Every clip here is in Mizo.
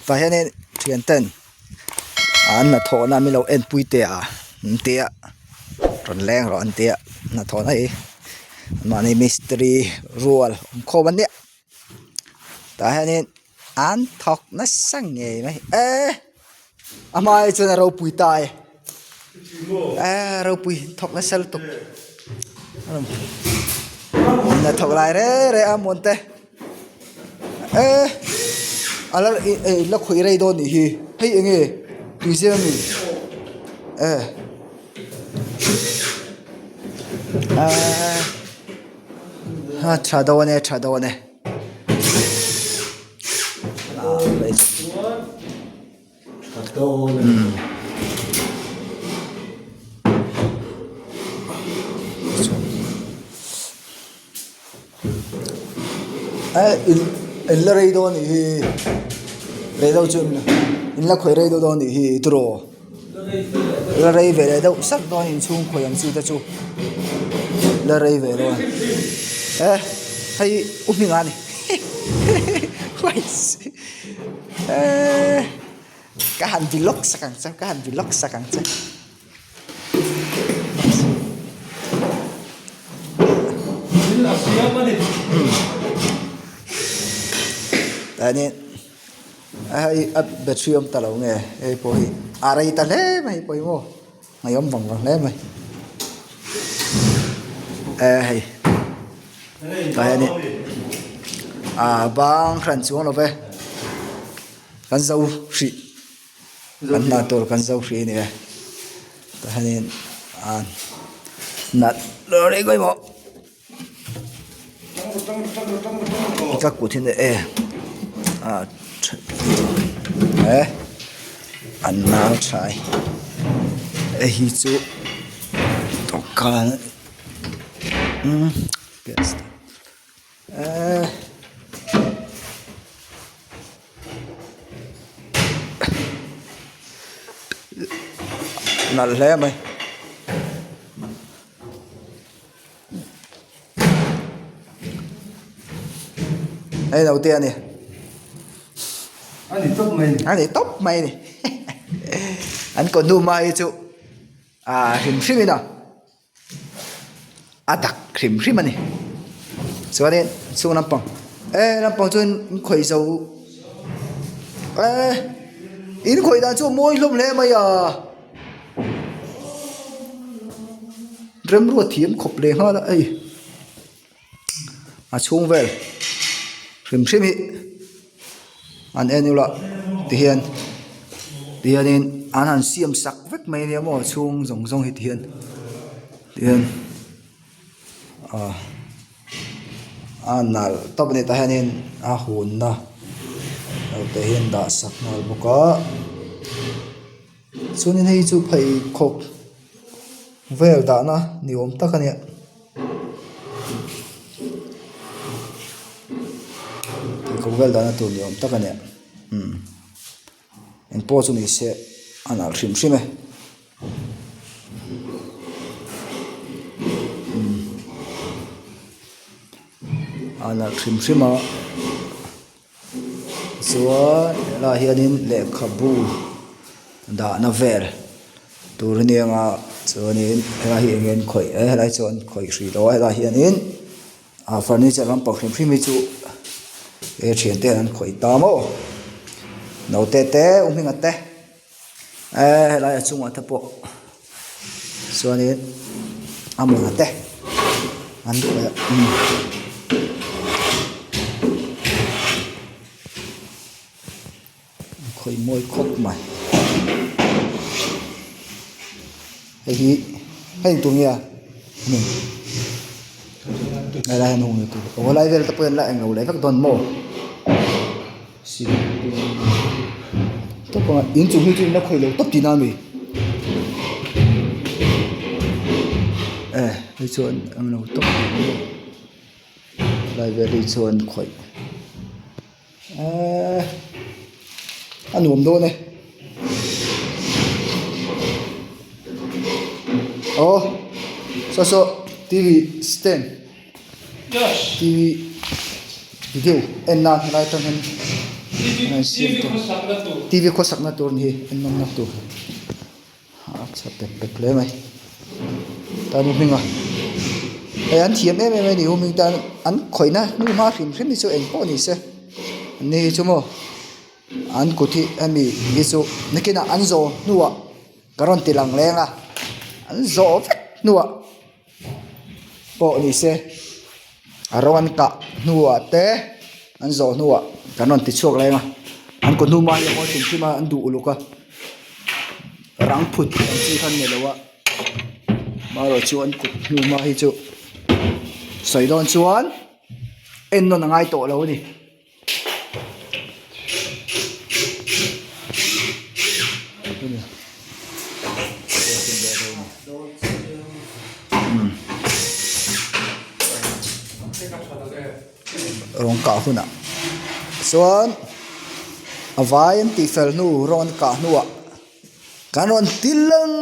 Tah hianin thian ten an hnathawhna min lo enpui teh a an tia rawn leng rawh an tia hnathawhna hi mahni mistiri rual awm khawm an nia tah hianin an thawk nasa ngei mai e a hma hi chuan a ropui ta e e ropui thawk nasa lutuk hnathawk lai reng reng a muan te e a la eh la khawih rei dawn nih hi hei eng nge tui zem ami e a tha dawn e tha dawn e. In la rei dawn anih hi rei deuh chu in la khawih rei deuh dawn anih hi tiraw la rei ve leh deuh sak dawn inchhung khawih ang chi te chu la rei ve dawn e hei u hming a ni eee ka han ti lawk sak ang che ka han ti lawk sak ang che. Tani hei a battery awm ta lo nge hei pawh hi a rei ta hle mai pawh hi maw ngaihawm vang vang hle mai e hei tah hianin ah bang hran chuang lo ve kan zo hrih. Kan hna tur kan zo hrih a ni e tah hianin ah nalh reng mai maw ka kut hi e ah e an nau thlai hei hi chu dawhkan umm eh. Nalh hle mai. Hei lo te a ni. A ni tawp mai ni. A ni tawp mai ni. An kawt hnu hma hi chu ah hrim hrim in a. A dak hrim hrim a ni chuanin chhung lampang eh lampang chuan in khawih zo eh in khawih dan chu a mawi hlawm hle mai a remruat thiam khawp leh nghal a hei a chhung vel hrim hrim hi an en ula tihian tihianin an han siam sak vek mai ania maw chhung zawng zawng hi tihian tihian ah a nalh tawp a ni tah hianin a hunna ho te hian dah sak nghal bawk a chuanin hei chu pheikhawk vel dahna ni awm tak a nia. Pheikhawk vel dahna tur ni awm tak a nia umm engpawh chu ni se a nalh hrim hrim e umm a nalh hrim hrim a. Chuan helaiah hianin lehkhabu dahna vel tur a nia nga chuanin helai hi eng nge an khawih e helai chu an khawih hrih lo a helaiah hianin ah furniture lampang hrim hrim hi chu he thian te hian an khawih ta maw naute te u hminga te. Eee helai a chungah te pawh chuanin a mawna te an khawih a umm an khawih mawi khawp mai hei hi hei engtur nge a helai hian hung tur aw helai vel te pawh hian la englo leh vek dawn maw. In chung hi chu in la khawih lo tawp tihna a ni e hei chuan ang lo tawp lai vel hi chuan khawih eee a nuam dawn e aw saw saw T V stand. T V video en nan helai atang hian. An siam tawh TV khawsakna tur a ni hi en nawmna tur a chhe pep pep hle mai tan u hminga hei an thiam em em a ni u hming tan an khawihna hnu hma hrim hrim hi chu eng pawh ni se an ni hi chu maw an kut hi hemi hi chu nakinah an zawh hnuah ka rawn ti lang leng a an zawh vek hnuah. Pawh ni se a rawng an kah hnuah te an zawh hnuah kan rawn ti chhuak leng a an kut hnu hma hi a mawi hrim hrim a an duh uluk a rang phut ang chi kha an nei lo a amaherawh chu an kut hnu hma hi chu sawi dawn chuan en nawn a ngai tawh lo a ni. Rawng kah hunah chuan a vai an tih fel hnu rawng an kah hnuah kan rawn ti leng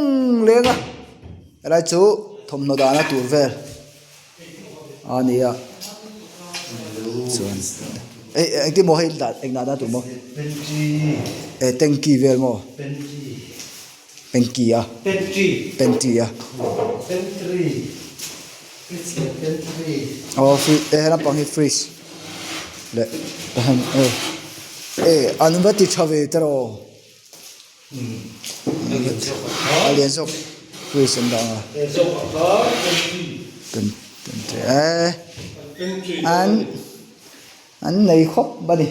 leng a helai chu thawmhnaw dahna tur vel. A nia chuan eh engtin maw hei dah eng dah tur maw eh tanky vel maw tanky a pantry a aw fridge eh lampang hi fridge leh eh eh an va ti tha ve tiraw. A lian zawk fridge an dah ang a an an nei khawp a ni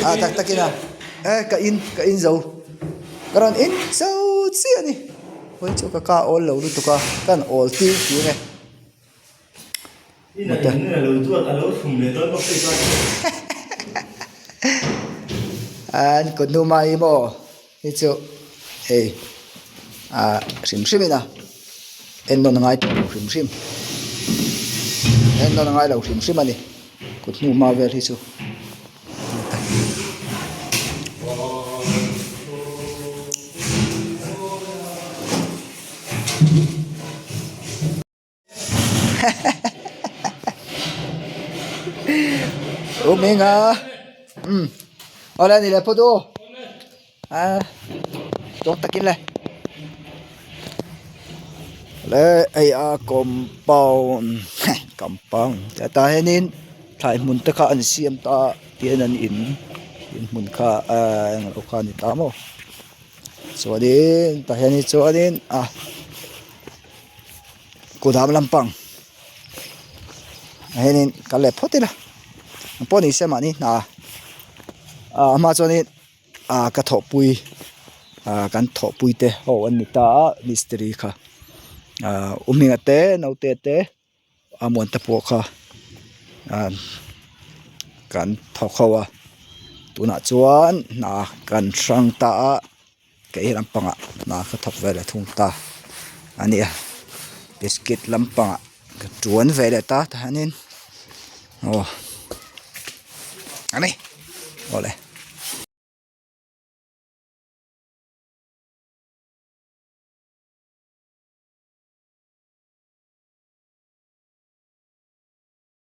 a tak tak in a e ka in ka in zo ka rawn in zo chiah a ni hawi chu ka ka awl lo lutuk a ka han awl tir tir e. An kut hnu mai maw hi chu hei ah hrim hrim in a en nawn a ngai tawh lo hrim hrim en nawn a ngai lo hrim hrim a ni kut hnu hma vel hi chu. U Hminga umm awle ni le phawt u a tawk takin le le hei a compound compound hetah hianin thlai hmun te kha an siam ta tihian an in in hmun kha ahh englo kha a ni ta maw chuanin tah hian chuanin a. Kudam lampang ah hianin kal leh phawt ila ang pawh ni se mahni hna ah a hma chuanin ah ka thawhpui ah kan thawhpui te ho an ni ta a mistiri kha ah u hminga te naute te amuan te pawh kha ah kan thawk ho a tunah chuan hna kan hrang ta a. Kei lampangah hna ka thawk ve leh thung ta a nia biscuit lampangah ka tuan ve leh ta tah hianin aw a ni awle.